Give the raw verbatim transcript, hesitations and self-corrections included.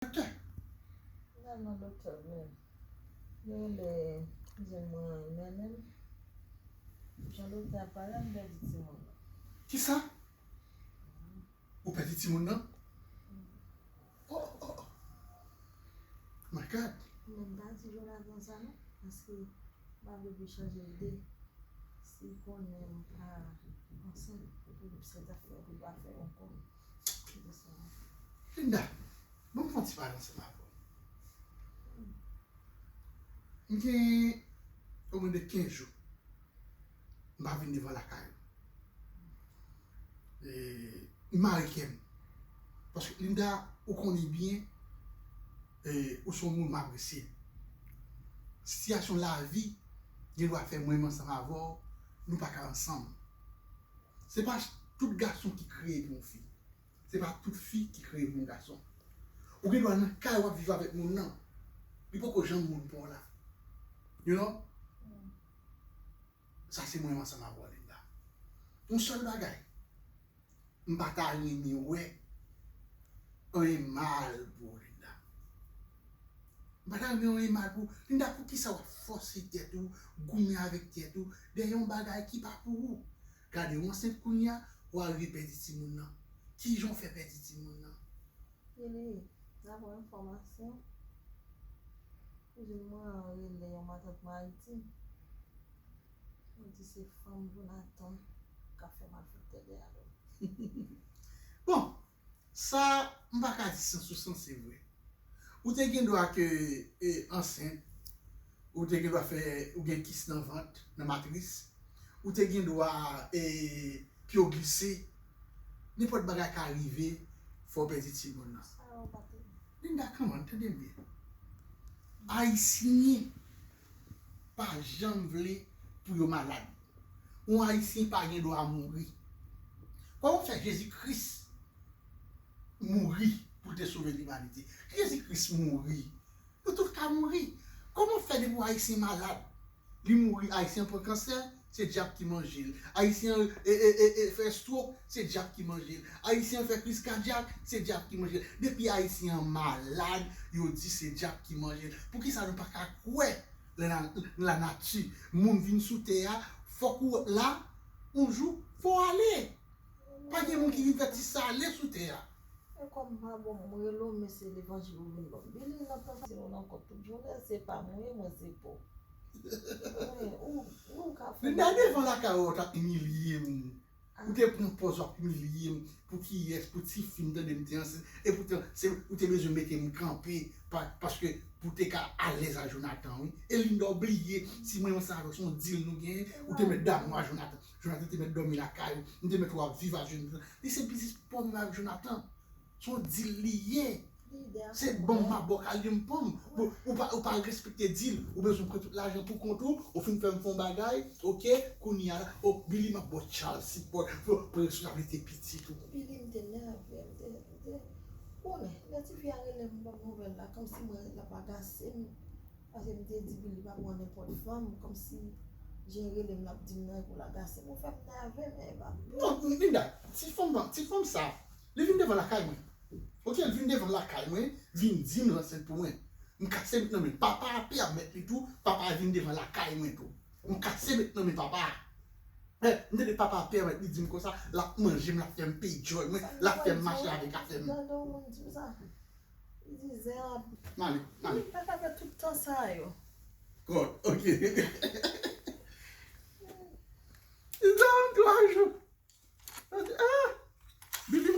Doktè. Nan, non, doktè, men. Yo rele kouzen mwen Mènèl. Jan doktè ap pale, m pèdi timoun nan. Kisa? Ou pèdi timoun nan? Oh, oh, oh. My God. Men m pa di Jonathan sa non, paske m pa vle pou l chanje ide. Si l konnen m pa ansent, pou l sèt afè, pou l pa fè ankò. Se pou sa. Linda, ban m fè yon ti pale ansanm avè w. M gen omwen de kenz jou. M pa vin devan lakay ou. E, m mare kè m. Paske Linda, ou konnen byen, e, ou se yon moun m apresye. Sitiyasyon lavi gen dwa fè mwen menm ansanm avè w, nou pa ka ansanm. Se pa tout gason ki kreye pou yon fi. Se pa tout fi ki kreye pou yon gason. Ou gen dwa nan kay w ap viv avèk moun nan. Li poko janm moun pa w la. You know? Sa se mwen menm ansanm avè w, Linda. Yon sèl bagay, m pa ta renmen wè anyen mal pou ou, Linda. M pa ta renmen anyen mal pou ou. Linda, poukisa w ap fòse tèt ou, goumen avèk tèt ou, dèyè yon bagay ki pa pou ou? Gade, ou ansent kounye a, ou arive pèdi timoun nan. Kijan w fè pèdi timoun nan? Billy, daprè enfòmasyon, kouzin mwen an rele yon matant mwen Ayiti. Yo di se fanm Jonathan k ap fè malfektè dèyè do m. Bon, sa, m pa ka di san sou san se vre. Ou te gen dwa ke, e, ansent, ou te gen dwa fè, ou gen kis nan vant, nan matris, ou te gen dwa, e, pye w glise, nenpòt bagay ka rive, fò w pèdi timoun nan. Sa yo pa te. Linda, come on, tande m byen. Ayisyen pa janm vle pou yo malad. Yon Ayisyen pa gen dwa mouri. Kòman fè Jezi Kris mouri pou l te sove limanite? Jezi Kris mouri. Nou tout ka mouri. Kòman fè depi yon Ayisyen malad, li mouri, Ayisyen pran kansè, se dyab ki manje l. Ayisyen e, e, e, e, fè stroke, se dyab ki manje l. Ayisyen fè kriz kadyak, se dyab ki manje l. Depi Ayisyen an malad, yo di se dyab ki manje l. Poukisa nou pa ka kwè nan la, nan lanati? Moun vin sou tè a, fòk ou la, yon jou, fò w ale. Pa gen moun ki vin fè ti sale sou tè a. E kòm m pa bon, m rele w, men se levanjil ou vin ban m. Billy, nan tan sa, se ou nan kont tout jounen, se pa mwen, mwen se pa w. Wi, ou, ou ka fè. Linda, devan lakay ou, w t ap imilye m. Ou te pran pòz w ap imilye m. Pou kiyès? Pou ti fi m, tande m te ansent. E poutan, se, ou te bezwen mete m kanpe. Pa, paske pou te ka alèz a Jonathan, wi. E Linda, w bliye, si mwen menm sa avè w, se yon deal nou genyen, ou te mèt damou a Jonathan. Jonathan te mèt dòmi lakay ou. M te mèt w ap viv a Jonathan. Li se biznis pòm nan ak Jonathan. Se yon deal li ye. Se ban m mabòk a li m pran m. Ou, ou pa, ou pa respekte deal. Ou bezwen pran tout lajan pou kont ou. Ou fin fè m fè yon bagay. Oke? Kounye a la, o, Billy, m ap ba w child support. Pran, pran responsablite pitit ou. Billy, m te nève, m te, m te. Konnen, lè tifi a rele m, m ban m nouvèl la, kòmsi mwen, l ap agase m. Paske m te di Billy pa pran nenpòt fanm, kòmsi jan l rele m l ap di m nan, epi l agase m, ou fè m nève, men e pa. Non, Linda, ti fanm nan, ti fanm sa, li vin devan lakay mwen. Oke, li vin devan lakay mwen, vin di m l ansent pou mwen. M kase met nan men papa a, pè a met li tou, papa a vin devan lakay mwen tou. M kase met nan men papa a. Eh, m tande papa a pèmèt li di m konsa, l ap manje m, l ap fè m peye djòl mwen, l ap fè m mache avèk afè m. Tande yon moun di m sa. Li di, Zèb, m ale, m ale. Li pa ka fè tout tan sa yo. God, oke. Li di, an twa jou. Ah! Billy,